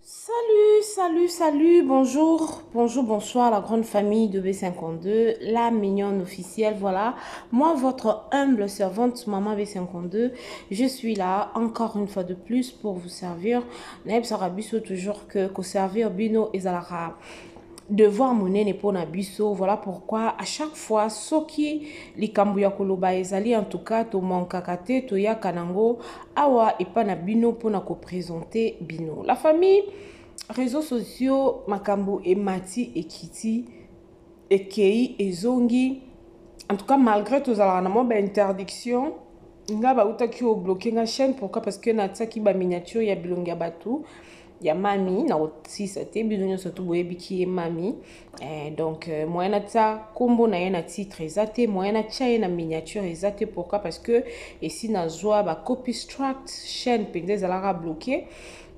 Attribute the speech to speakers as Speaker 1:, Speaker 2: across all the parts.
Speaker 1: Salut, salut, salut, bonjour, bonjour, bonsoir, la grande famille de B52, la mignonne officielle, voilà. Moi, votre humble servante, Maman B52, je suis là encore une fois de plus pour vous servir. Nayebisaka biso toujours que koservir bino ezalaka devoir monene mpona biso. Voilà pourquoi à chaque fois soki likambo ya koloba ezali, en tout cas tomankaka te, toyaka nango awa epa na bino mpona koprésenter bino. La famille, réseaux sociaux, makambo emati, ekiti, ekei, ezongi. En tout cas, malgré tozalaka na mwa bainterdiction, nga bautaki obloquer nga chaîne. Pourquoi? Parce que natiaki baminiature ya bilongi ya bato ya mami na kotisa te. Bino nyonso to boyebiki ye mami. Donc moyen natia nkombo na ye na titre eza te, moyen natia ye na miniature eza te. Pourquoi? Parce que esi nazwa bacopy struct, chaîne mpenza ezalaka bloqué.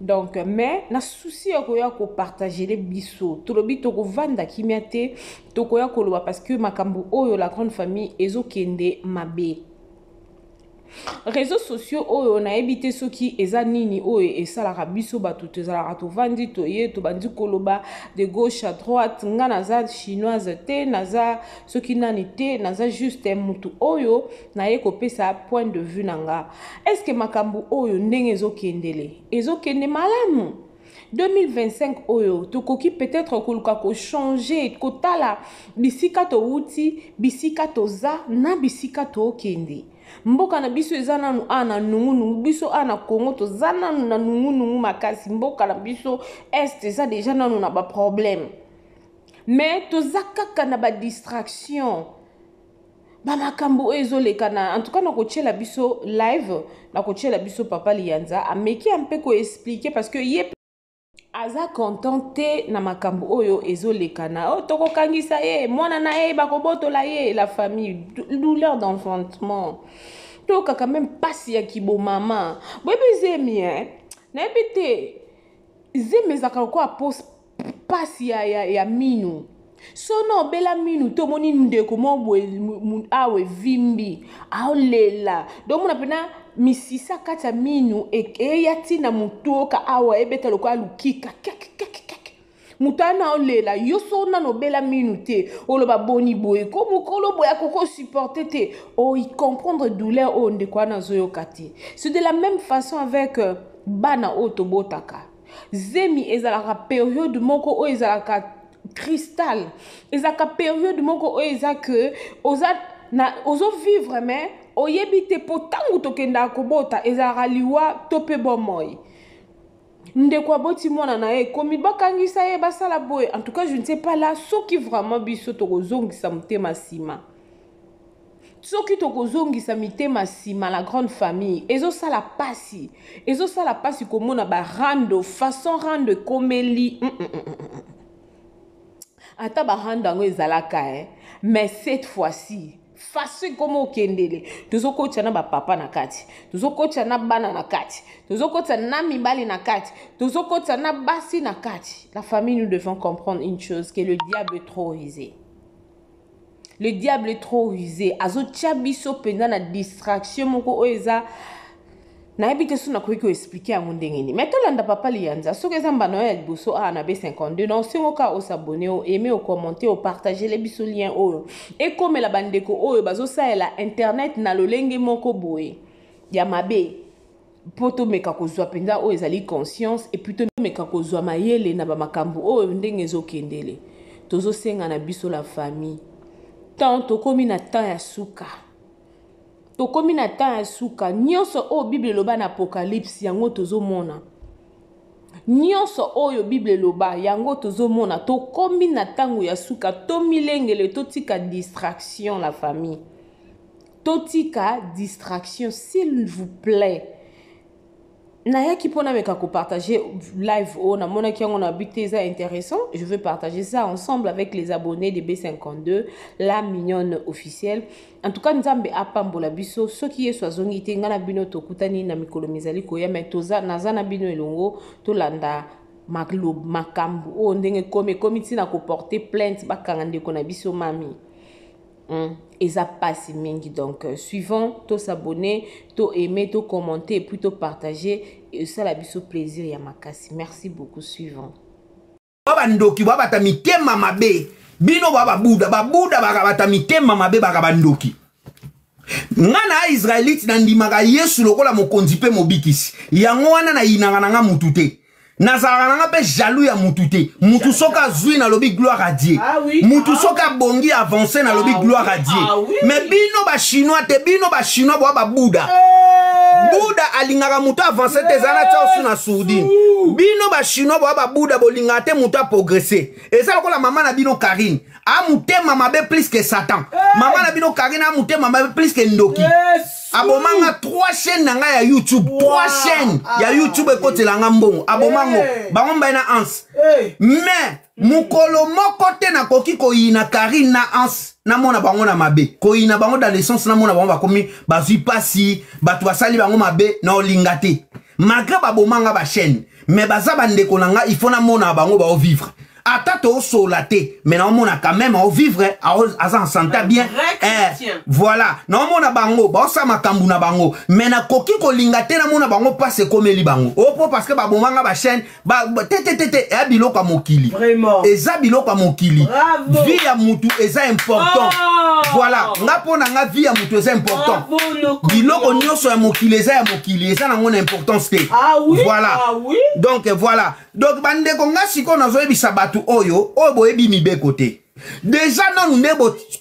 Speaker 1: Donc, mais na souci ya koya kopartager biso, tolobi tokovanda kimia te, tokoya koloba parce que makambo oyo, la grande famille, ezokende mabe. Réseaux sociaux oyo, nayebi te soki eza nini oyo esalaka biso bato. Tozalaka, tovandi, toye, tobandi koloba de gauche à droite. Nga naza chinoise te, naza soki nani te, naza juste mutu oyo naye kopesa point de vue na nga. Est ce que makambo oyo ndenge ezokendele, ezokende malamu? 2025 oyo tokoki peut-être koluka kochanger, kotala bisika towuti, bisika toza na bisika tookende. Mboka na biso eza nanu awa na nungunungu. Biso awa na Congo toza nanu na nungunungu makasi. Mboka na biso Est eza déjà nanu na baproblème, mais toza kaka na badistraction, bamakambo oyo ezoleka na. En tout cas, nakotiela biso live, nakotiela biso papa Liyanza ameki mpe koexpliquer, parce que ye aza content te na makambo oyo ezolekana. Oyo tokokangisa ye, mwana na ye bakobotola ye. La famille, douleur d'enfantement, toyokaka même mpasi ya kibomama. Boyebi zemi, eh? Nayebi te, zemi ezalaka lokola mpasi ya minu. Sono obela minu te, omoni ndeko moko boye awa evimbi, aolela, domona mpena misisa kati ya minu eya ntina motu oka awa ebeta lokola lukika kek kek kek, moto wana aolela. Yo so nano obela minu te, oloba boni boye ko mokolo boye akoki osupporter te, ocomprendre douleur oyo ndeko wana azoyoka te. C'est de la même façon avec bana oyo tobotaka. Zemi ezalaka période moko oyo ezalaka cristal, ezalaka période moko oyo eza ke oza na ozovivre mais oyebi te, mpo ntango tokendaka kobota ezalaka liwa to mpe bomoi. Ndeko aboti mwana na ye, ekomi bakangisa ye, basala boye. En tout cas, je ne sais pas là soki vraiment biso tokozongisa motema nsima, soki tokozongisa mitema nsima. La grande famille, ezosala pasi, ezosala pasi komona barando, façon rando ekomeli. Ata barando yango ezalaka, eh? Mais cette fois-ci, façon ekoma okendele, tozokotisa na bapapa na kati, tozokotisa na bana na kati, tozokotisa na mibali na kati, tozokotisa na basi na kati. La famille, nous devons comprendre une chose, que le diable est trop rusé. Le diable est trop rusé. Azotia biso mpenza na distraction moko oyo eza, nayebi te so nakoki koexpliquer yango ndenge nini. Mais tolanda papa Liyanza. Soki eza mbano oyo ya liboso awa na B52, na osengo kaka os'abonner, oaimer, ocommenter, opartager biso lien oyo, ekomela bandeko oyo bazosalela internet na lolenge moko boye ya mabe, mpo tomeka kozwa mpenza oyo ezali conscience et puis tomeka kozwa mayele na bamakambo oyo ndenge ezokendele. Tozosenga na biso, la famille, temps tokómi na temps ya suka, tokómi na temps ya suka. Nyonso oyo Bible eloba na Apocalypse, yango tozomona. Nyonso oyo Bible eloba, yango tozomona. Tokómi na ntango ya suka. Tomilengele, totika distraction. La famille, totika distraction, s'il vous plaît. Nayaki mpona meka kopartager live oyo namonaki yango na but te, eza intéressant. Je veux partager ça ensemble avec les abonnés de B52, la mignonne officielle. En tout cas, Nzambe apambola biso. Soki Yesu azongi te, ngai na bino tokutani na mikolo mizali koya. Mais toza, naza na bino elongo. Tolanda makambo oyo ndenge ekomi, ekomi ntina koporter plainte, bakanga ndeko na biso mami. Eza pasi mingi. Donc suivant, to s'abonner, to aimer, to commenter et puis to partager, esala biso plaisir ya makasi. Merci beaucoup. Suivant.
Speaker 2: Ba bandoki, ba bata mitema mabe. Bino ba babuda, babuda ba bata mitema mabe, ba bandoki. Nga na Israélite na ndimaka Yesu lokola mokonzi pe mobikisi. Yango wana na yinaka na nga mutu te. Nazalaka na nga pe jaloux ya mutu te. Mutu soki azwi nalobi gloire à Dieu.
Speaker 1: Ah oui,
Speaker 2: Mutu
Speaker 1: ah
Speaker 2: soki abongi avancé nalobi
Speaker 1: Ah
Speaker 2: gloire
Speaker 1: oui,
Speaker 2: à Dieu.
Speaker 1: ah oui.
Speaker 2: Mais bino ba chinois te, bino ba chinois boa ba Bouddha.
Speaker 3: Hey!
Speaker 2: Bouddha alingaka mutu avancé te, ezala tia osu na sourdine. Bino ba chinois boa ba Bouddha bolingaka te mutu a progresser. Eza lokola mama na bino Karine. A mutema mabe plus que Satan.
Speaker 3: Hey!
Speaker 2: Mama na bino Karine a mutema mabe plus que ndoki.
Speaker 3: Yes!
Speaker 2: Abomanga 3 chaînes na nga ya YouTube,
Speaker 3: Wow.
Speaker 2: 3 chaînes ya
Speaker 3: Ah.
Speaker 2: YouTube ekotela nga mbongo. Abomango
Speaker 3: Hey.
Speaker 2: bango mbaye na Hans.
Speaker 3: Hey.
Speaker 2: Mais mokolo moko te nakoki koyina Karine na Hans, namona bango na mabe. Koyina bango dans le sens namona bango bakomi bazwi pasi, bato basali bango mabe na olinga te. Malgré babomanga ba chaîne, mais baza bandeko na nga, il faut namona bango bao vivre. Ata tosola te, mais naomona quand même ao vivre, aza en santé
Speaker 1: Un
Speaker 2: bien.
Speaker 1: vrai chrétien.
Speaker 2: Voilà, naomona bango, baosa makambu na bango, mais nakoki kolinga te namona bango passe ekomeli bango. Opo parce que babomanga ba chaîne, ba, ba, te, te, te, te, eya biloko ya mokili.
Speaker 3: Vraiment.
Speaker 2: Eza biloko ya mokili.
Speaker 3: Bravo.
Speaker 2: Vie ya mutu eza important.
Speaker 1: Oh.
Speaker 2: Voilà, nga mpo na nga vie ya mutu eza important.
Speaker 1: Bravo, nos
Speaker 2: Biloko
Speaker 1: clients.
Speaker 2: nyonso ya mokili eza ya mokili, eza nango na importance te.
Speaker 3: Ah oui,
Speaker 2: Voilà.
Speaker 3: ah oui.
Speaker 2: Donc voilà. Donc bandeko nga sikoyo nazoyebisa bato oyo, oyo boyebi mibeko te. Déjà nanu nde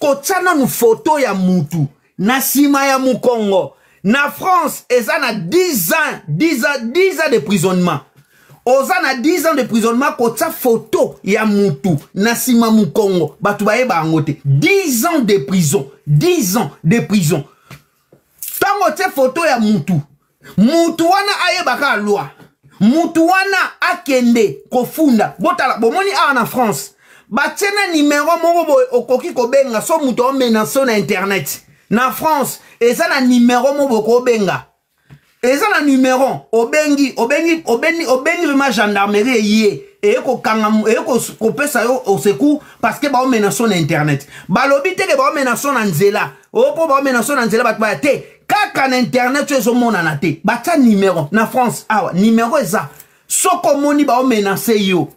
Speaker 2: kotia nanu photo ya mutu na nsima ya mokongo. Na France eza na 10 ans, 10 ans, 10 ans de prisonnement. Oza na 10 ans de prisonnement kotia photo ya mutu na nsima mokongo, bato bayeba yango te. 10 ans de prison, 10 ans de prison. Tango otie photo ya mutu, mutu wana ayebaka loi. Mutu wana akende kofunda. Botala, bomoni awa na France, batie na numéro moko boye okoki kobenga so mutu omena so na internet. Na France, eza na numéro moko boye kobenga. Eza na numéro, obengi, obengi, obengi, obengi vraiment gendarmerie eye. Eye kokanga, eye kopesa yo au secours parce que ba omena so na internet. Balobi te ke ba omena so na nzela. Opo ba omena so na nzela bato baya te. Kaka na internet oyo ezomonana te. Batia numéro na France awa, numéro eza. Soko omoni ba omenase yo.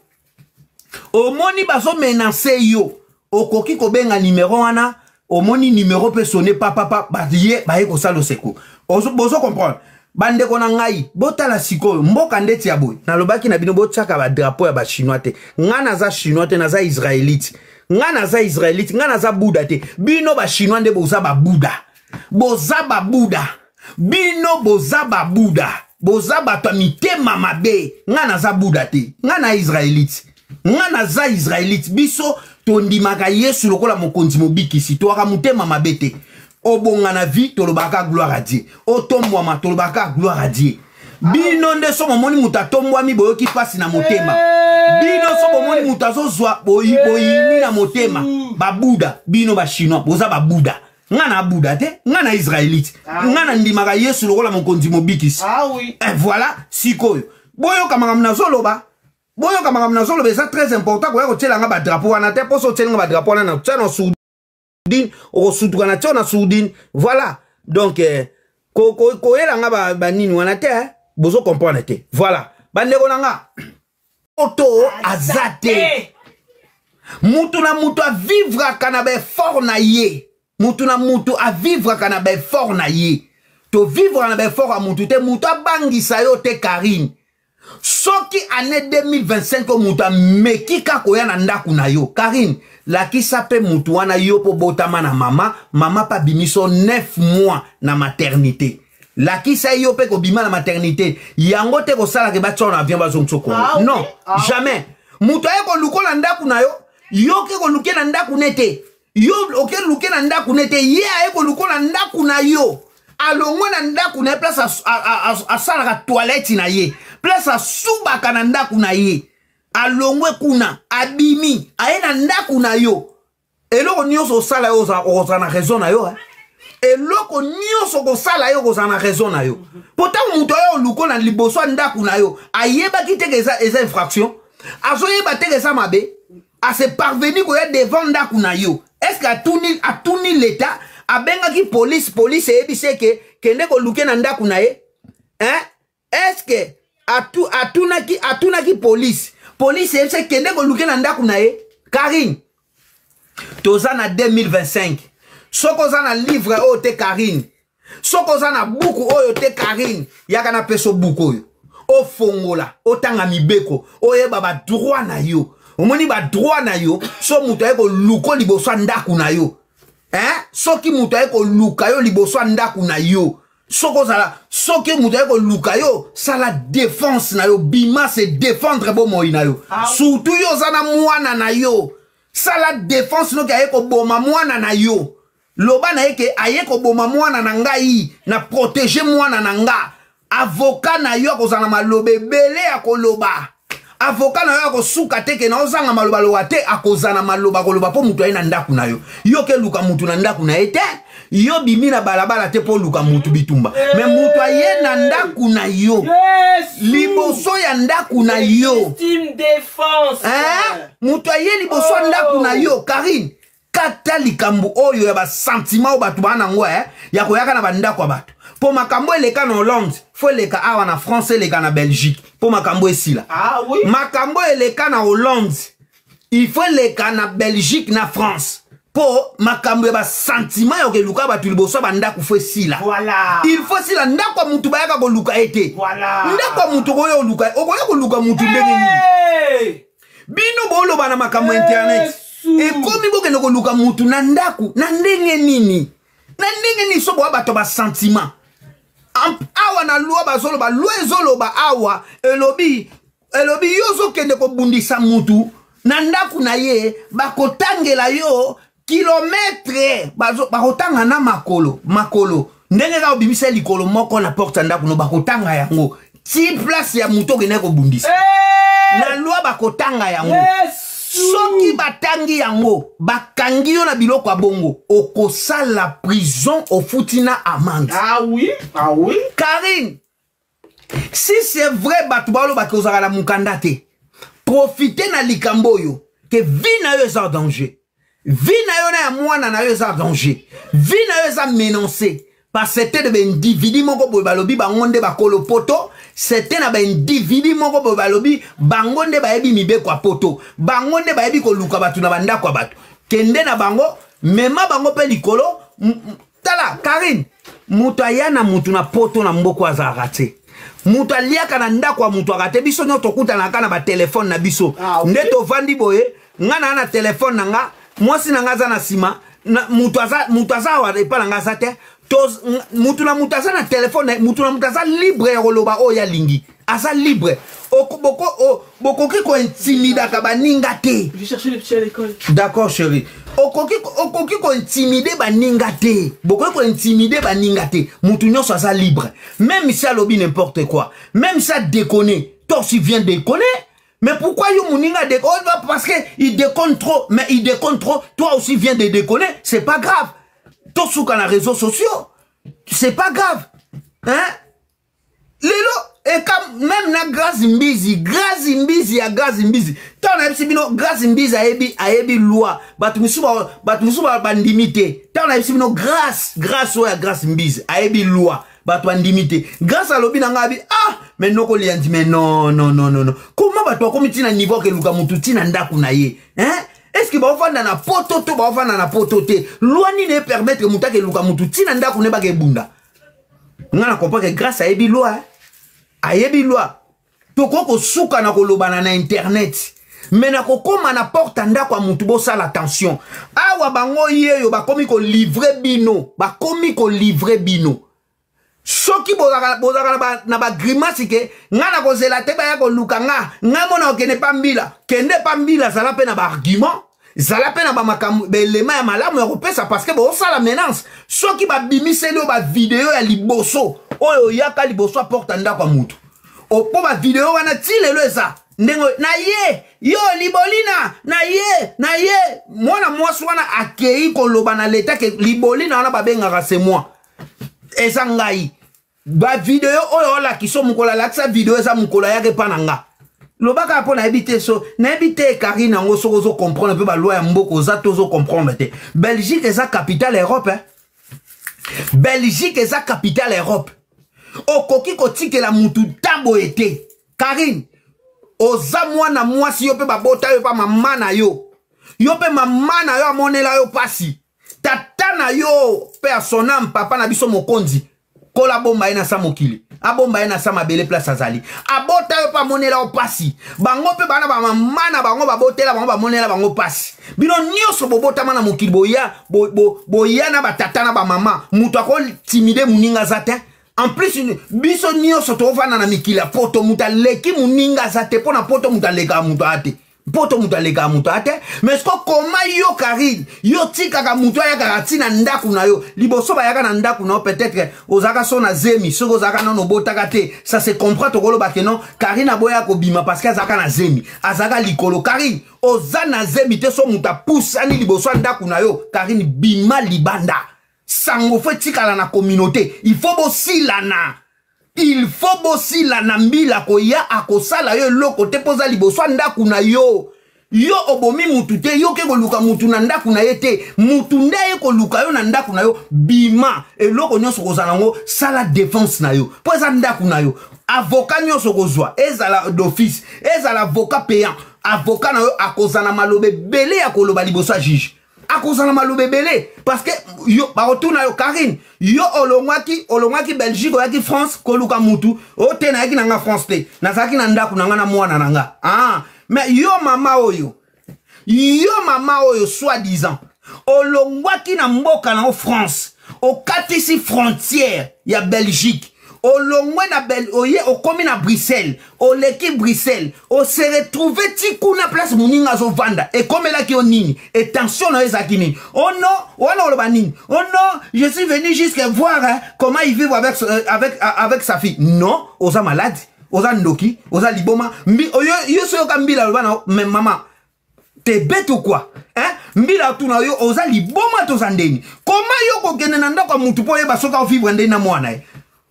Speaker 2: Omoni bazo menacer yo. Okoki kobenga numéro wana, omoni numéro pe sonner pa pa pa, ba ye, ba ye kosala secours. Ozo, bozo comprendre. Bandeko na ngai, botala sikoyo, mboka ndeti ya boye. Nalobaki na bino botiaka ba drapeau ya ba chinois te. Nga naza chinois te, naza israélite. Nga naza israélite, nga naza Bouddha te. Bino ba chinois nde boza ba Bouddha. Boza ba Bouddha. Bino boza ba Bouddha. Boza bato ya mitema mabe. Nga naza Bouddha te. Nga na israélite. Nga naza israélite. Biso tondimaka Yesu lokola mokonzi mobikisi. Toaka motema mabe te. Obonga na vie, tolobaka gloire à Dieu. Otombwama, tolobaka gloire à Dieu. Bino nde so momoni moto atombwami boyoki pasi na motema. Bino so bomoni moto azozwa boyini na motema. Ba Bouddha, bino ba chinois, boza ba Bouddha. Nga na Bouddha te, nga na israélite.
Speaker 3: Ah
Speaker 2: Nga na ndimaka Yesu lokola mokonzi mobikisi.
Speaker 3: Ah oui.
Speaker 2: Et voilà, sikoyo. Boyoka makambo nazoloba. Boyoka makambo nazoloba, eza très important koya kotiela nga ba drapeau wana te, mpo so otieli nga ba drapeau wana na tia na sourdine, okosutuka na tia na sourdine. Voilà. Donc, koyela nga ba nini wana te, hein? Bozo comprendre te. Voilà. Bandeko na nga. Oto aza te. Mutu na mutu a vivre kana ba effort na ye. Mutu na mutu a vivre kana ba effort na ye. To vivre na ba effort a mutu te, mutu abangisa yo te Karine. Soki année 2025 mutu ameki kaka koya na ndako na yo. Karine, lakisa pe mutu wana yo po botama na mama, mama pa bimiso 9 mois na maternité. Lakisa yo pe kobima na maternité. Yango te kosala ke batia na avion bazongisa Congo.
Speaker 3: Ah, oui.
Speaker 2: Non,
Speaker 3: Ah, oui.
Speaker 2: jamais. Mutu aye kolukola ndako na yo, yo ke koluke na ndako nete. Yo oke luke na ndako nete, ye aye kolukola ndako na yo. Alongwe na ndako na ye, place asalaka toilette na ye. Place asubaka na ndako na ye. Alongwe kuna, abimi, aye na ndako na yo. Eloko nyonso osala yo, oza na raison na yo, hein. Eloko nyonso kosala yo, oza na raison na yo. Po ntango moto aye oluko na liboso ya ndako na yo, ayebaki te ke eza infraction. Azoyeba te ke eza mabe. Ase parvenu koya devant ndako na yo. Est ce que atuni, atuni leta, abengaki police, police eyebisi ye ke kende koluke na ndako na ye, hein? Est ce que atu, atunaki, atunaki police, police eyebisi ye kende koluke na ndako na ye? Karine, toza na 2025. Soki oza na livre oyo te, Karine, soki oza na buku oyo te, Karine, yaka napesa buku oyo, ofongola, otanga mibeko, oyeba badroit na yo. Omoni badroit na yo, so moto aye koluka liboso ya ndako na yo, hein? Soki moto aye koluka yo liboso ya ndako na yo, soki ozala, soki moto aye koluka yo, sala défense na yo, bima se défendre bomoi na yo. Ah. Surtout yo oza na mwana na yo, sala défense. Noki aye koboma mwana na yo, loba na ye ke aye koboma mwana na ngai, na protege mwana na nga. Avocat na yo akozala na maloba ebele ya koloba. Avocat na yo akosuka te ke na ozanga maloba loba te, akozala na maloba koloba mpo moto aye na ndako na yo. Yo ke luka motu na ndako na ye te, yo bimi na balabala te mpo oluka motu bitumba, me moto aye na ndako na yo, liboso ya ndako na yo, moto aye liboso ya ndako na yo. Karine, kata likambo oyo ya basentiment oyo bato baa nango, eh, ya koyaka na bandako ya bato. Mpo makambo eleka na Hollande, fo eleka awa na France, eleka na Belgique, mpo makambo esila.
Speaker 3: Ah, oui.
Speaker 2: Makambo eleka na Hollande, il faut eleka na Belgique, na France, mpo makambo ya basentiment ya kokeluka bato liboso ya bandako fo esila.
Speaker 3: Voilà.
Speaker 2: Il faut esila. Ndako ya mutu bayaka koluka ye te.
Speaker 3: Voilà.
Speaker 2: Ndako ya mutu okoya oluka, okoya koluka mutu ndenge nini?
Speaker 3: Hey!
Speaker 2: Bino boloba na makambo ya internet, ekomi bokende koluka mutu na ndako na ndenge nini? Na ndenge nini? So boya bato basentiment awa na loi, bazoloba, loi ezoloba awa, elobi, elobi yo ozokende kobundisa mutu na ndako na ye, bakotangela yo kilometre, bakotanga na makolo, makolo ndenge kaka obimisa likolo moko na porte ya ndako no, bakotanga yango ti place ya moto okendaki kobundisa.
Speaker 3: Hey!
Speaker 2: Na loi bakotanga yango.
Speaker 3: Yesu!
Speaker 2: Soki batangi yango, bakangi yo na biloko ya bongo, okosala prison, ofuti na amende.
Speaker 3: Ah oui, ah oui.
Speaker 2: Karine, si c'est vrai bato balobaka ozalaka na mokanda te, profite na likambo oyo ke vie na yo eza en danger, vie na yo na ya mwana na yo eza en danger, vie na yo eza menacé par c'était de baindividu moko boye balobi bango nde bakolo poto, c'était na baindividu moko boye balobi bango nde bayebi mibeko ya poto, bango nde bayebi koluka bato na bandako ya bato. Kende na bango, mema bango mpe likolo. Tala Karine, moto aya na motu na poto na mboko azalaka te, moto aliaka na ndako ya moto aka te. Biso nyonso tokutanaka na batelefone na biso.
Speaker 3: Ah, oui.
Speaker 2: Nde tovandi boye, nga na na telefone na nga, mwasi na nga aza na nsima, moto aza, moto aza awa epa na nga aza te. Motu na moto aza na telefone, motu na moto aza libre ya koloba oyo alingi, aza libre. Bokoki kointimidaka baninga te.
Speaker 3: Je vais chercher les petits à l'école.
Speaker 2: D'accord, chérie. Okoki, okoki kointimide baninga te, bokoki kointimide baninga te. Motu nyonso aza libre, même si alobi n'importe quoi, même si adéconne. Toi aussi viens déconner. Mais pourquoi yo moninga déconne? Oh, parce que il déconne trop. Mais il déconne trop, toi aussi viens de déconner, c'est pas grave. Tosuka na réseaux sociaux, c'est pas grave, hein? Lelo eka même na Grâce Mbizi, Grâce Mbizi ya Grâce Mbizi, ntango nayebisi bino Grâce Mbizi ayebi, ayebi loi, bato mosusu, bato mosusu bandimi te. Ntango nayebisi bino Grâce, Grâce oyo ya Grâce Mbizi ayebi loi, bato bandimi te. Grâce alobi na ngai abi ah, mais noko Liandi, mais non, non, non, non, non, comment bato bakomi ntina niveau akeluka motu ntina ndako na ye, hein? Est ce que baofanda na poto to baofanda na poto te? Loi nini epermettre motu akeluka motu ntina ndako ne bakebunda? Nga na comprendre que Grâce ayebi loi, ayebi loi. Tokoki kosuka na kolobana na internet, me na kokóma na porte ya ndako ya motu, bosala attention. Awa bango yeyo bakomi kolivre bino, bakomi kolivre bino. Soki bozalaka na bagrimasi ke nga na kozela te baya koluka nga, ngai mona okende pa mbila, kende pa mbila, zala mpe na baargument, zala mpe na bamakambo, baelema ya malamu ya kopesa, parce que bosala menace. Soki babimiseli oyo bavideo ya liboso oyo oyaka liboso ya porte ya ndako ya motu, mpo bavideo wana ti lelo eza ndenge na ye yo libolina na ye, na ye mwana mwasi wana akei koloba na leta ke libolina wana babengaka c'est moi, eza ngai. Bavideo oyo olakisa, mokolo alakisa video eza mokolo ayaka epa na nga. Loba kaka mpo nayebi te so nayebi te Karine yango soki ozo comprendre mpe baloi ya mboka oza te ozo comprendre te. Belgique eza capitale Europe eh? Belgique eza capitale Europe. Okoki kotikela mutu ntambo ete Karine oza mwana mwasi yo mpe babota yo mpa mama na yo yo mpe mama na yo amonela yo pasi tata na yo mpe ya son ame papa na biso mokonzi kola abomba ye na sa mokili abomba ye na sa mabele place azali abota yo mpe amonela yo pasi bango mpe bana bamama na bango babotela bango bamonela bango pasi bino nyonso bobotama na mokili boya bo, bo, boya na batata na bamama moto akotimide moninga aza te en plus biso nyonso tofanda na mikili ya poto moto aleki moninga aza te mpo na poto moto alekaka moto aya te poto moto alekaka moto aya te mais siko koma yo karine yo tikaka moto ayakaka ntina ndako na yo liboso bayaka na ndako na yo peut-être ozalaka so na zemi soki ozalaka nano obotaka te ça se comprend tokoloba ke non karine aboya kobima parce que azalaka na zemi azalaka likolo karine oza na zemi te so moto apusani liboso ya ndako na yo karine bima libanda sango fo etikala na communauté il faut bosilana il faut bosilana mbila koya akosala yo eloko te mpo oza liboso ya ndako na yo yo obomi mutu te yo ke koluka mutu na ndako na ye te mutu nde aye koluka yo na ndako na yo bima eloko nyonso kozala yango sala defense na yo mpo eza ndako na yo avocat nyonso okozwa ezala d'office ezala avocat payant avocat na yo akozala maloba ebele ya koloba liboso ya juge akozala maloba ebele parce que yo bakotuna yo karine yo olongwaki olongwaki belgique oyaki france koluka mutu o te nayaki na nga france te nazalaki na ndako na nga na mwana na nga ah mais yo mama oyo yo mama oyo soit disant olongwaki na mboka na yo france okatisi frontière ya belgique olongwe na bel oye okomi na bruxelles oleki bruxelles ose retrouve ti kuna place moninga azovanda ekomelaki yo nini etension na yo ezalaki nini oh non wana oloba nini oh non je suis venu jusque voir hein, comment il vivre avec, euh, avec, avec sa fille non oza malade oza ndoki oza liboma mbi, yo, yo soki oyoka mbila aloba na mais mama t'es bête ou quoi hein mbila atuna yo oza liboma toza ndeni koma yo kokende na ndako ya mutu mpo oyeba soki ovivre ndeni na mwana ye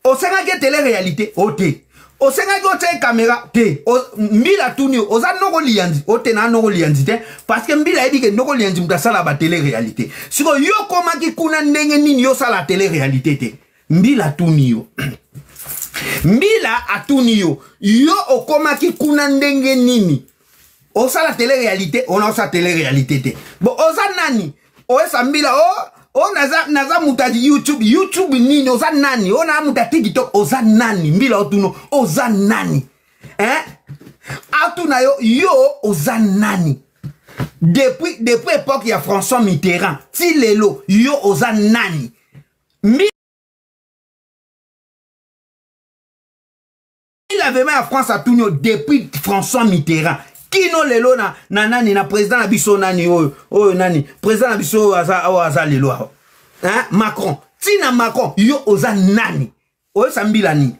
Speaker 2: osengaki tele réalité o te osengaki otya kamera te mbila atuni yo oza noko liyanzi o te na noko liyanzi te parce que mbila ayebi ke noko liyanzi moto asala ba tele réalité sikoyo yo okomaki kuna ndenge nini yo osala tele réalité te mbila atuni yo mbila atuni yo yo okomaki kuna ndenge nini osala tele réalité ona osala tele réalité te bon oza nani oyesa mbila o oh, o oh, naza, naza moto ya youtube youtube nini oza nani o na moto ya tiktok oza nani mbila otuno oza nani hein? atuna yo yo oza nani depuis, depuis époque ya françois mitterrand ti lelo yo oza nani lavement ya france atuni yo depuis françois mitterrand kino lelo na, na nani na président na biso nani oyo oyo nani président na biso oyo aza, oyo aza lelo awa hein? macron ntina macron yo oza nani oyebisa mbila nini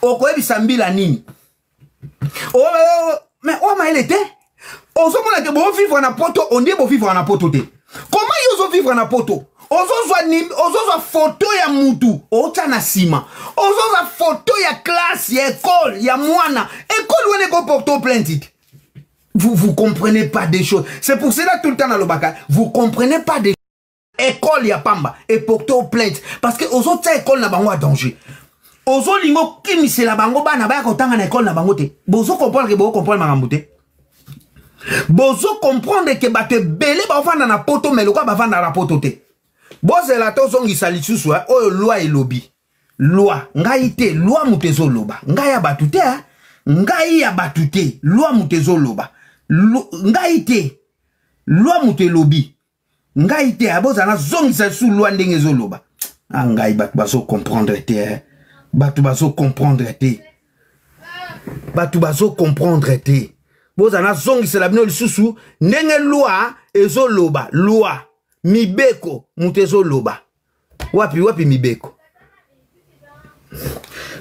Speaker 2: okoyebisa mbila nini mais oyo mayele te ozomona ke bovivre na poto ondie bovivre na poto te koma yo ozovivre na poto ozozwa ozozwa foto ya mutu otya na nsima ozozwa foto ya classe ya ekole ya mwana ekole wana ekoporte plainte te vous vous comprenez pas des choses c'est pour cela tout le temps nalobaka vous comprenez pas des ekole ya pamba eporte o plainte parce que ozotia ekole na bango ya danger ozolinga okimisela bango bana baya kotanga na ekole na bango te bozo comprendre ke boko comprendre makambo te bozo comprendre ke bato ebele bafanda na poto me lokola bafanda na poto te bozela tozongisa lisusu eh, oyo loi elobi loi ngai te loi moto ezoloba ngai ya bato te eh. ngai ya bato te loi moto ezoloba ngai te loi moto elobi ngai te abozala nazongisa lisusu loi ndenge ezoloba ah ngai bato bazo comprendre te eh. bato bazo comprendre te bato bazo comprendre te bozala nazongisela bino lisusu ndenge loi ezoloba loi mibeko moto ezoloba wapi wapi mibeko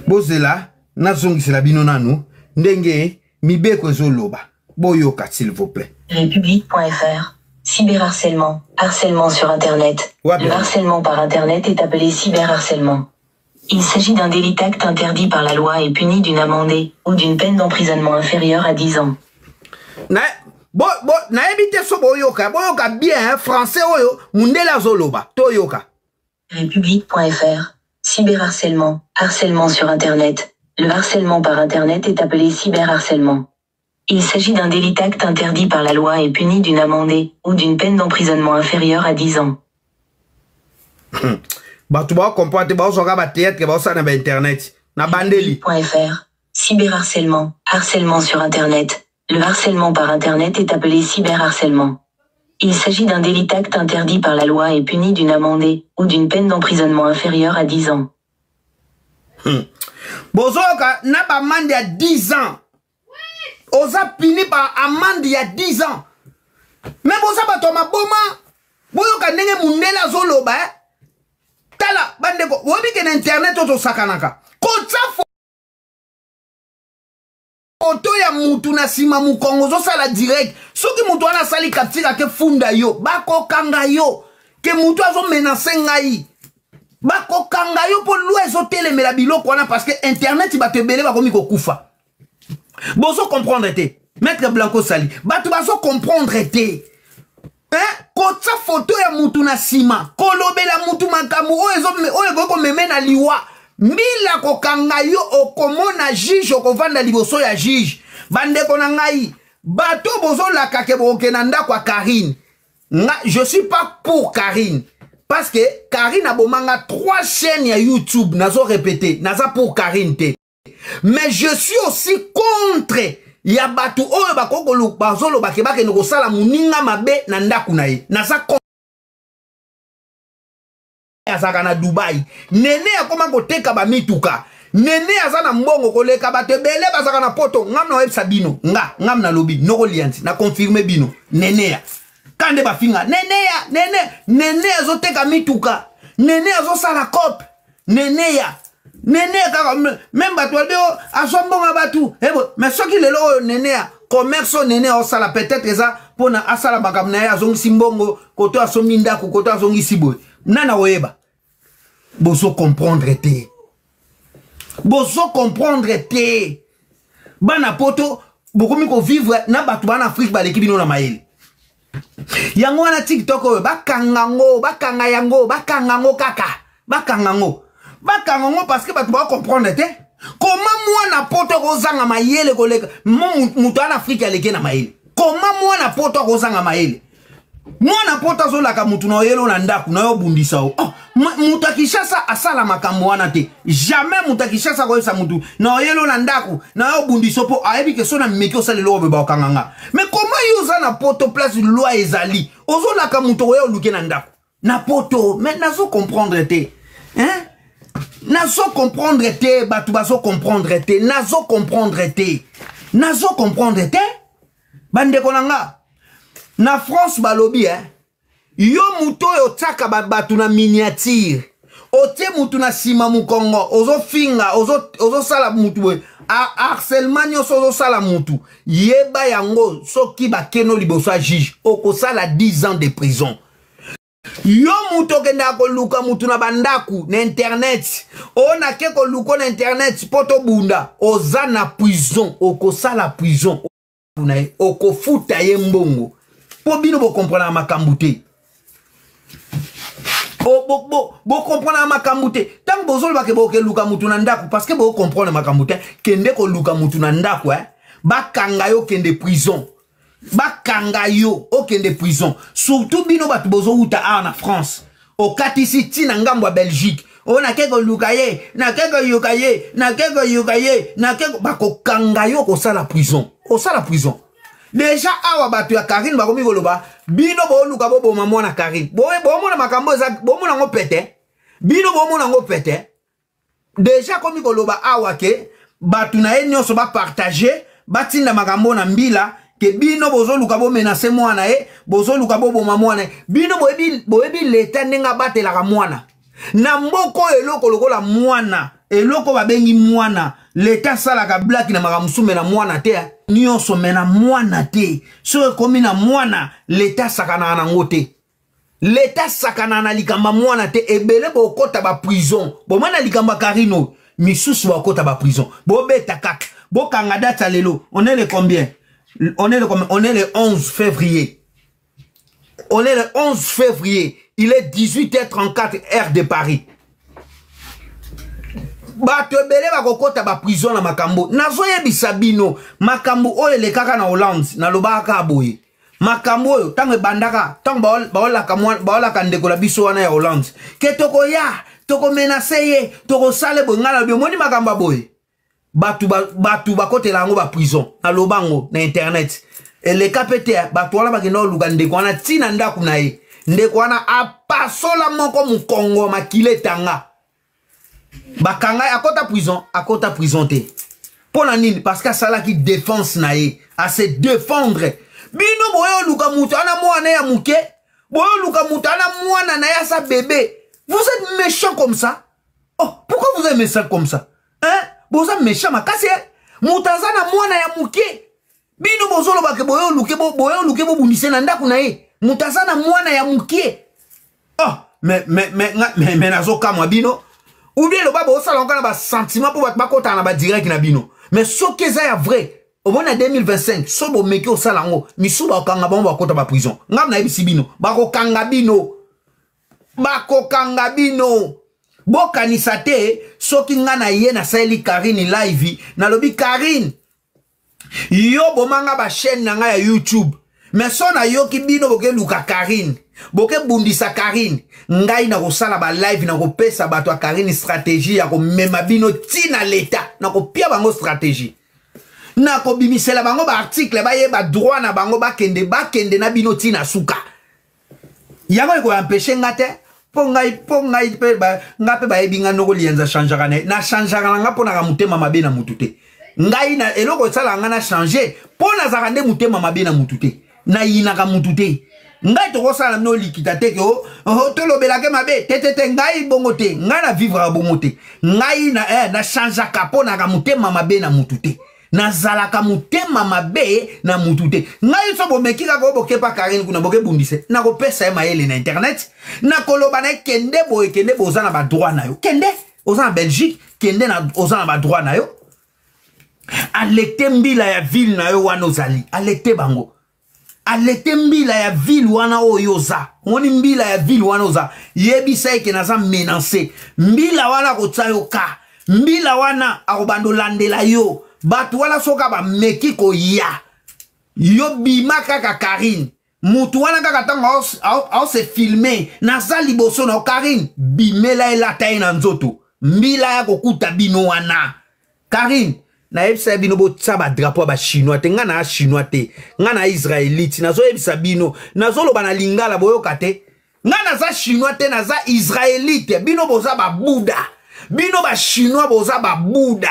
Speaker 2: bozela nazongisela bino nanu ndenge mibeko ezoloba boyoka s'il vous plaît
Speaker 4: République.fr Cyberharcèlement, harcèlement sur Internet.
Speaker 2: Wapi?
Speaker 4: Le harcèlement par Internet est appelé cyberharcèlement. Il s'agit d'un délit acte interdit par la loi et puni d'une amende ou d'une peine d'emprisonnement inférieure à 10 ans.
Speaker 2: Na, bo, bo, nayebi te so boyoka, boyoka bien hein, français oyo mundele azoloba, toyoka.
Speaker 4: République.fr. Cyberharcèlement, harcèlement sur Internet. Le harcèlement par Internet est appelé cyberharcèlement. Il s'agit d'un délit acte interdit par la loi et puni d'une amende ou d'une peine d'emprisonnement inférieure à 10 ans.
Speaker 2: Bato baocomprendre te, baozwaka batheatre, baosala na bainternet na bandeli.
Speaker 4: .fr. Cyberharcèlement, harcèlement sur Internet. Le harcèlement par Internet est appelé cyberharcèlement. Il s'agit d'un délit acte interdit par la loi et puni d'une amende ou d'une peine d'emprisonnement inférieure à 10 ans.
Speaker 2: Bozoyoka na bamande ya 10 ans, oza puni par amende ya 10 ans. Me boza bato ya maboma, boyoka ndenge mundele azoloba eh? Tala bandeko, boyebi ke na internet oyo tosakanaka, kotya foto ya mutu na nsima mokongo, ozosala direct. Soki mutu wana asali capture, ake funda yo, bakokanga yo ke mutu azomenase ngai, bakokanga yo mpo loi ezotelemela biloko wana, parce que internet bato ebele bakomi kokufa. Bozo comprendre te, maître Blanco sali, bato bazo comprendre te hein? Kotia foto ya mutu na nsima, kolobela mutu makambo oyo ekoki komeme na liwa, mbila kokanga yo, okomona juge, okovanda liboso ya juge. Bandeko na ngai, bato bozolaka ke bokokende na ndako ya Karine, nga je suis pas pour Karine, parce que Karine abomanga 3 chaînes ya YouTube. Nazo répéter, naza pour Karine te, mais je suis aussi contre ya bato oyo bakoki bazoloba ke bakende kosala moninga mabe na ndako na ye. Naza azalaka na Dubai, nene akoma koteka bamituka, nene aza na mbongo koleka bato ebele bazalaka na poto. Ngam na oyebisa bino, nga ngam nalobi nokolianti na confirme bino, nene ya kande bafinga nene ya nene, nene azoteka mituka, nene azosala cope, nene ya nene kaka meme bato balobi o azwa mbongo ya bato ebo. Mais soki lelo oyo nene ya commerce oyo nene aosala, peut-être eza mpona asala makambo na ye, azongisi mbongo koto, asombi ndako koto, azongisi boye, nani akoyeba? Bozo comprendre te, bozo comprendre te. Bana poto bokomi kovivre na bato bana Afrike baleki bino na mayele. Yango wana TikTok oyo bakanga ngo, bakanga yango, bakanga ngo kaka, bakanga ngo, bakanga ngo, parce que bato bakocomprendre te koma mwana poto akozanga mayele koleka moto ana Afrike aleki na mayele. Koma mwana poto akozanga mayele? Mwana poto azolaka mutu na oyelo na ndako na yo obundisa o. Oh, moto ya Kinshasa asala makambo wana te, jamais. Moto ya Kinshasa akoyebisa mutu na oyelo na ndako na yo obundisa, mpo ayebi ke so na meki osala eloko boye, bakokanga nga. Mais koma yo oza na poto, place loi ezali, ozolaka moto oya oluke na ndako na poto? Mais nazo comprendre te, hein? Nazo comprendre te, bato bazo comprendre te, nazo comprendre te, nazo comprendre te. Bandeko na nga na France balobi eh, yo moto oyo otiaka bato na miniature, otie mutu na nsima mokongo, ozofinga, ozosala mutu boye, harcèlement nyonso ozosala mutu, yeba yango, soki bakeno liboso ya juge, okosala 10 ans de prison. Yo moto okendaka koluka mutu na bandako na internet, oyo nake koluka na internet mpo tobunda, oza na prison, okosala prison na ye, okofuta ye mbongo, mpo bino bokomprenaka makambo te, bokomprenaka makambo te. Ntango bozolobake bokeluka mutu na ndako, parce que bokomprendre makambo te. Kende koluka mutu na ndako, eh? Bakanga yo, kende prison, bakanga yo, okende prison. Surtout bino bato bozowuta awa na France, okatisi ntina ngambo ya Belgique, oyo nake koluka ye, nake koyoka ye, nake koyoka ye, nake, bakokanga yo, kosala prison, osala prison. Deja awa bato ya Karine bakomi koloba bino booluka boboma mwana Karine. Bomona makambo eza, bomona yango pete, bino bomona yango pete. Deja akomi koloba awa ke bato na ye nyonso bapartage, batinda makambo na mbila ke bino bozoluka bomenase mwana ye, bozoluka boboma mwana ye. Bino boyebi, boyebi leta ndenge abatelaka mwana na mboka oyo. Eloko lokola mwana, eloko babengi mwana, leta asalaka blaki na makambo mosusu, me na mwana te. Nyonso, me na mwana te. Soki ekomi na mwana, leta asakanaka nango te. Leta sakana na likambo ya mwana te. Ebele bokota ba prison. Bomona likambo ya Karine oyo, misusu bakota ba prison. Bobeta kaka, bokanga date ya lelo. On est le combien? On est le combien? On est le 11 février. On est le 11 février. Il est 18h34 heure de Paris. Bato ebele bakokota ba prison na makambo. Nazoyebisa bino makambo oyo elekaka na Hollande, nalobaka kaka boye. Makambo oyo ntango ebandaka, ntango baolaka ndeko na biso wana ya Hollande ke tokoya, tokomenase ye, tokosala boye, ngai nalobi omoni makambo ya boye, bato bato bakotela yango ba prison. Naloba yango na internet, eleka mpe te. Bato wana bakenda koluka ndeko wana ntina ndako na ye, ndeko wana apasola moko mokongo makila etanga, bakanga ye, akota prison. Akota prison te mpo na nini? Parce que asalaki défense na ye, ase défendre. Bino boye oluka moto ana mwana ya moke, boye oluka moto ana mwana na ye aza bébé. Vous êtes méchant comme ça. Oh, pourquoi vous êtes méchant comme ça, hein? Boza méchant makasi, eh? Moto aza na mwana ya moke, bino bozolobake boye oluke, boye oluke bobundise na ndako na ye, moto aza na mwana ya moke. Oh, mais nazokamwa bino. Ou bien loba bosala yango na basentiment mpo bato bakotaka na badirect na bino. Mais soki eza ya vrai, omoni na 2025 so bomeki osala yango, misusu bakokanga bango, bakota baprison. Ngai nayebisi bino, bakokanga bino, bakokanga bino. Bokanisa te soki ngai na ye nasaleli Karine live, nalobi Karine, yo bomanga bachaîne na ngai ya YouTube, mais so nayoki bino bokeluka Karine, bokebundisa Karine, ngai nakosala balive, nakopesa bato ya Karine stratégie ya komema bino ntina leta, nakopia bango stratégie, nakobimisela bango baarticle, bayeba droit na bango, bakende, bakende na bino ntina suka. Yango ekoempêche nga te, mpo ngai mpe nga mpe bayebi nga noko lienza changeaka na na changeaka na nga mpo naka motema mabe na mutu te. Ngai na eloko esalaka nga na change mpo nazalaka nde motema mabe na mutu te, nayinaka mutu te. Ngai tokosala bino likita te ke oh, tolobelake mabe te te te. Ngai bongo te, ngai na vivraka bongo te. Ngai na changeaka mpo naka motema mabe na mutu te, nazalaka motema mabe na mutu te. Ngai so bomeki kaka oyo bokepa Karine kuna, bokebundise, nakopesa ye mayele na internet, nakoloba na ye: kende boye, kende boye, oza na badroit na yo, kende, oza na Belgique, kende na, oza na badroit na yo, alete mbila ya ville na yo wana ozali, alete bango, alete mbila ya ville wana oyo oza. Omoni mbila ya ville wana oza, yebisa eke naza menance. Mbila wana akotia yo ka mbila wana akobanda olandela yo. Bato wana soki bameki koya yo, bima kaka Karine. Mutu wana kaka ntango aose filme, naza liboso na yo Karine, bimela, elata ye na nzoto, mbila ya kokuta bino wana. Karine, nayebisa bino botia badrapeau ya bachinois te. Ngai na chinois te, ngai na israélite. Nazoyebisa bino, nazoloba na lingala, boyoka te. Ngai naza chinois te, naza israélite. Bino boza babuda, bino bachinois boza babuda,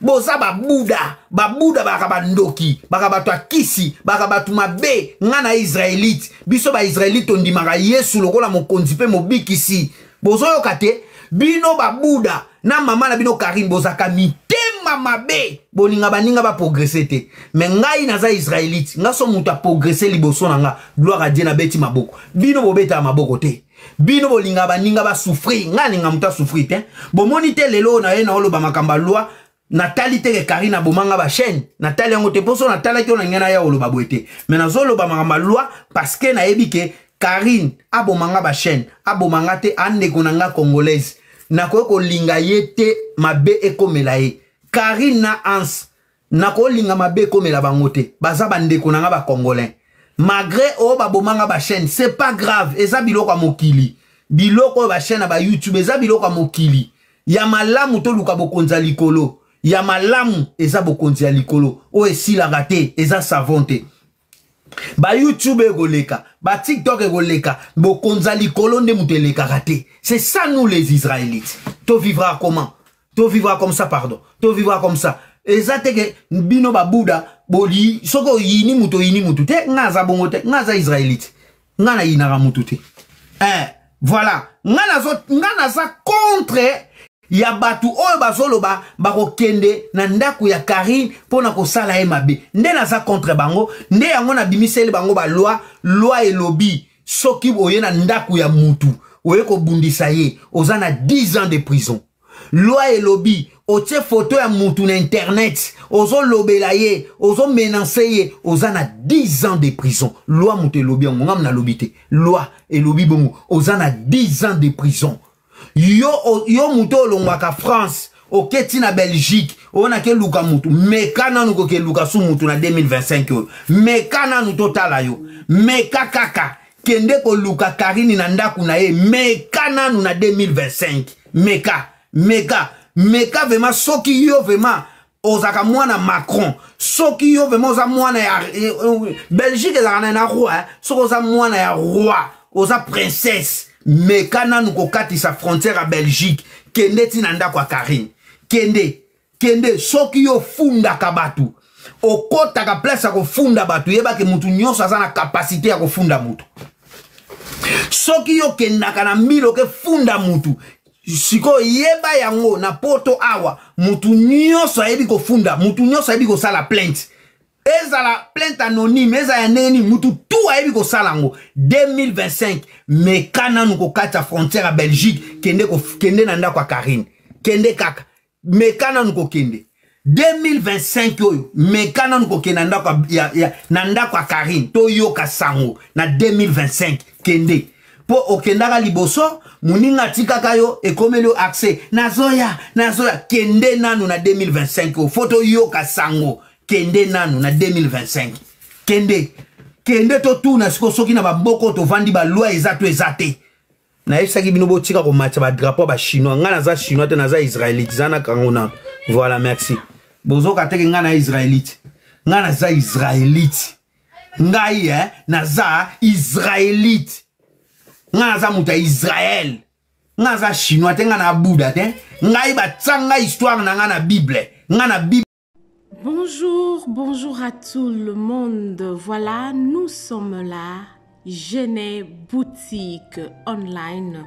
Speaker 2: boza babuda. Babuda baka bandoki, baka bato ya kisi, baka bato mabe. Ngai na israélite. Biso baisraélite tondimaka Yesu lokola mokonzi mpe mobikisi. Bozoyoka te, bino babuda na mama na bino Karine, bozalaka mitema mabe, bolinga baninga baprogresse te. Me ngai naza israélite. Nga so moto aprogresse liboso na nga, gloire à Dieu, nabeti maboko. Bino bobetaka maboko te, bino bolingaka baninga basouffrir. Ngai alinga moto asouffrir te. Bomoni te lelo oyo na ye naoloba makambo ya loi, natali te ke Karine abomanga bachaîne, natali yango te, mpo so natalaki oyo na ngai naya koloba boye te. Me nazoloba makambo ya loi parce que nayebi ke Karine abomanga bachaîne, abomanga te, andeko na nga congolaise, nakoki kolinga ye te mabe ekomela ye. Karine na Hans, nakolinga mabe ekomela bango te, baza bandeko na nga bacongolais. Malgré oyo babomanga bachaîne, c'est pas grave, eza biloko ya mokili. Biloko oyo bachaîne na bayoutube eza biloko ya mokili. Ya malamu toluka bokonzi ya likolo, ya malamu eza bokonzi ya likolo oyo esilaka te, eza savon te. Bayoutube ekoleka, batiktok ekoleka, bokonzi ya likolo nde moto elekaka te. C'est ça, nous les israélites, tovivra comment? Tovivra comme ça, pardon, tovivra comme ça. Eza te ke bino babuda boli soki oyini moto, oyini motu te. Nga aza bongo te, nga aza israélite, nga nayinaka motu te. Voilà, nga naza contre ya bato oyo bazoloba bakokende na ndako ya Karine mpo na kosala ye mabe. Nde naza contre bango, nde yango nabimiseli bango baloi. Loi elobi. Soki oye na ndako ya mutu oye kobundisa ye, oza na 10 ans de prison. Loi elobi otie photo ya mutu na internet, ozolobela ye, ozomenance ye, oza na 10 ans de prison. Loi mutu elobi yango, ngam nalobi te. Loi elobi bongo, oza na 10 ans de prison. Yo, yo mutu olongwaka France oketi na Belgique, oyo nake luka mutu, meka nanu koke luka su mutu na 2025 oyo. Meka nanu totala yo. Meka kaka kende koluka Karine na ndako na ye, meka nanu na 2025. Meka, meka, meka vraiment. Soki yo vraiment ozalaka mwana Macron, soki yo vraiment oza mwana ya Belgique, ezalaka na roi, eh? Soki oza mwana ya roi, oza princesse, meka nanu kokatisa frontière ya Belgique, kende ti na ndako ya Karine. Kende, kende. Soki yo ofundaka bato, okotaka place ya kofunda bato, yebake mutu nyonso aza na kapasite ya kofunda mutu. Soki yo okendaka na mbila okefunda mutu, sikoyo yeba yango, na poto awa mutu nyonso ayebi kofunda mutu, nyonso ayebi kosala plainte, ezala plainte anonyme, ezala ya ndenge nini, mutu tu ayebi kosala yango. 2025, meka nanu kokatisa frontière ya Belgique, kende, kende na ndako ya Karine, kende kaka, meka nanu kokende. 2025 oyo, meka nanu kokende na ndako ya, ya, na ndako ya Karine, toyoka sango na 2025. Kende, mpo okendaka liboso, moninga atikaka yo, ekomeli yo accès, nazoya, nazoya. Kende nanu na 2025 oyo, fo toyoka sango. Kende nanu na 2025, kende, kende, totuna sikoyo soki na bamboka tovandi baloi eza to eza te. Nayebisaki bino botika komatisa badrapeau ya bachinois. Ngai naza chinois te, naza israélite. Za na kango nano. Voilà, merci. Bozoka teke ngai na israélite, ngai naza israélite, ngai eh, naza israélite, ngai naza moto ya Israel, ngai naza chinois te, ngai na buda te. Ngai batia ngai histoire na ngai na Bible, ngai na Bible.
Speaker 1: Bonjour, bonjour à tout le monde. Voilà, nous sommes là. Genet Boutique Online.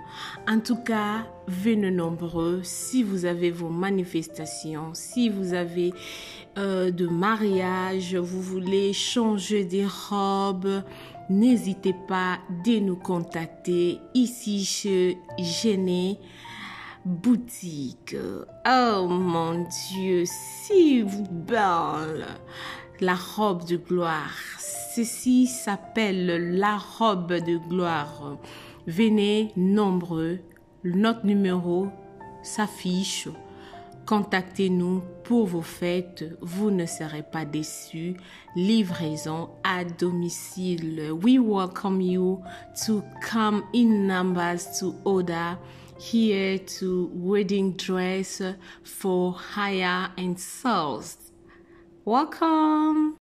Speaker 1: En tout cas, venez nombreux si vous avez vos manifestations, si vous avez de mariage, vous voulez changer des robes, n'hésitez pas de nous contacter ici chez Genet Boutique. Oh mon Dieu, si vous belle, la robe de gloire. Ceci s'appelle la robe de gloire. Venez nombreux. Notre numéro s'affiche. Contactez-nous pour vos fêtes. Vous ne serez pas déçus. Livraison à domicile. We welcome you to come in numbers to order here to wedding dress for hire and sales. Welcome.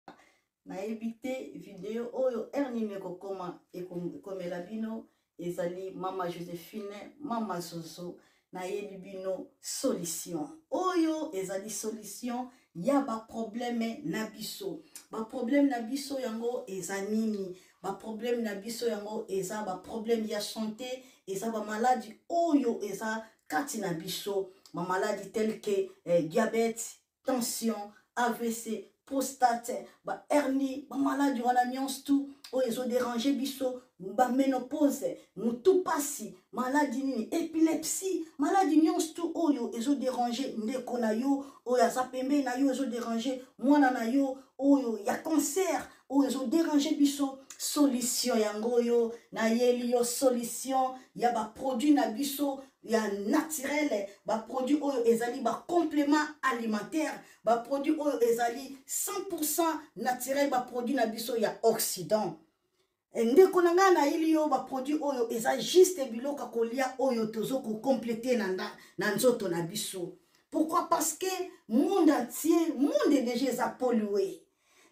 Speaker 5: Nayebi te video oyo heure nini ekokoma, ekomela bino. Ezali mama Josephine, mama Zozo. Nayebi bino solution oyo ezali solution ya baproblème na biso. Baproblème na biso yango eza nini? Baproblème na biso yango eza baproblème ya santé, eza bamaladi oyo eza kati na biso, bamaladi tel que diabète, tension, AVC, prostate, ba hernie, ba maladi wana nyonso tu oyo ezoderange biso, ba ménopause, mutu pasi, maladi nini, épilepsie, maladi nyonso tu oyo ezoderange ndeko na yo oyo aza pembeni na yo, ezoderange mwana na yo oyo ya cancer, oyo ezoderange biso. Solution yango oyo nayeli yo, solution ya baproduit na biso ya naturel, baproduit oyo ezali bacomplément alimentaire, baproduit oyo ezali 100% naturel, baproduit na biso ya Occident. Ndeko na ngai, nayeli yo baproduit oyo eza juste biloko ya kolia oyo tozo kocomplete na nzoto na biso. Pourquoi? Parce que monde entier, monde déjà eza pollué,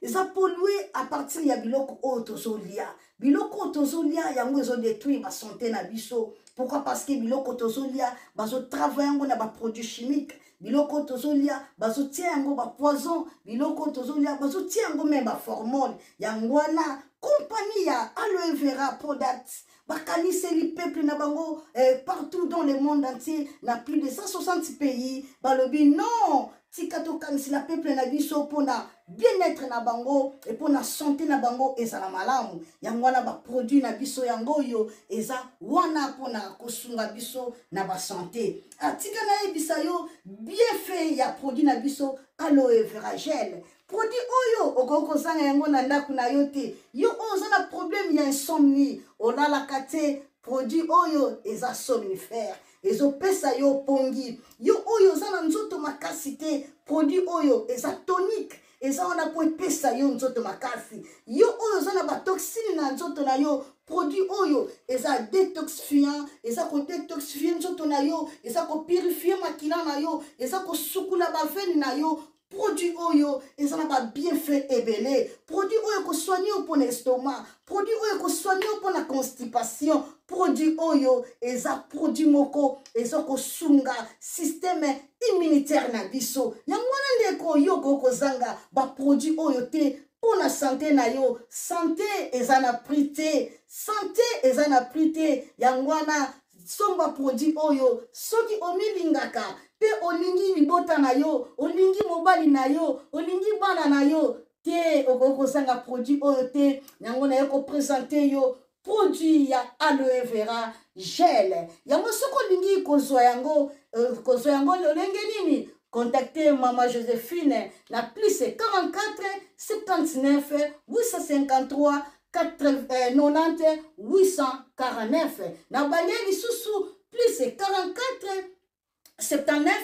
Speaker 5: eza pollué à partir ya biloko oyo tozolia. Biloko oyo tozolia yango ezodétruire basanté na biso. Pourquoi? Parce que biloko tozolia, bazotravaille yango na baproduit chimique. Biloko oyo tozolia, bazotia yango bapoison. Biloko oyo tozolia, bazotia yango me baformole. Yango wana compagnie ya Aloe Vera Product bakaniseli peuple na bango partout dans le monde entier, na plus de 160 pays. Balobi non. Tika tokanisela peuple na biso mpona bien-être na bango e mpona sante na bango ezala malamu. Yango wana baproduit na biso yango oyo eza wana mpona kosunga biso na basante. Atika nayebisa yo bienfait ya produit na biso aloe vera gel. Produit oyo okoki kozanga yango na ndako na yo te. Yo oyo oza na problème ya insomnie, olalaka te, produit oyo eza somnifère, ezopesa yo pongi. Yo oyo oza na nzoto makasi te, produit oyo eza tonique, eza wana mpo epesa yo nzoto makasi. Yo oyo oza na batoxine na nzoto na yo, produit oyo eza detoxifiant, eza kodetoxifie nzoto na yo, eza kopurifie makila na yo, eza kosukula bavene na yo. Produit oyo eza na ba bienfait ebele. Produit oyo ekosoigne yo mpona estomac, produit oyo ekosoigne yo mpona constipation. Produit oyo eza produit moko eza kosunga système immunitaire na biso. Yango wana ndeko, yo okoki kozanga ba produit oyo te mpona sante na yo. Sante eza na prix te, sante eza na prix te. Yango wana somba produit oyo soki omilingaka mpe olingi libota na yo, olingi mobali na yo, olingi bana na yo te, okoki kozanga produit oyo te. Yango naye kopresente yo produit ya aloe vera gel. Yango soki olingi kozwa yango, kozwa yango lolenge nini? Contactez Mama Joséphine na plus 44 79 853 90 849. Na bande lisusu plus 44 79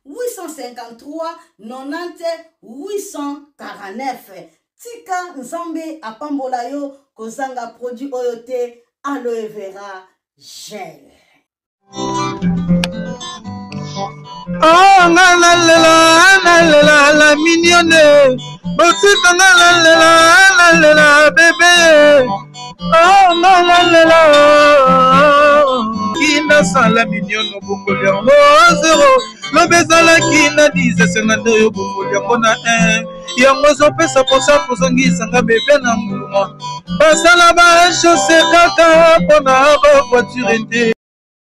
Speaker 5: 853 90 849. Tika Nzambe apambola yo, kozanga produit oyo te, aloe vera gel.
Speaker 6: Oh, nga nalela, nalela la mignonne, botika nga nalela, nalela bebe. Oh, nga nalela kinasala mignonne, obongoli yango zero, lobi ezalaki na 10, esenga nde oyo obongoli yango na 1. Yango ezopesa mposa kozongisa nga bebe na nguluma, basala ba chausse kaka mpona ba voiture te.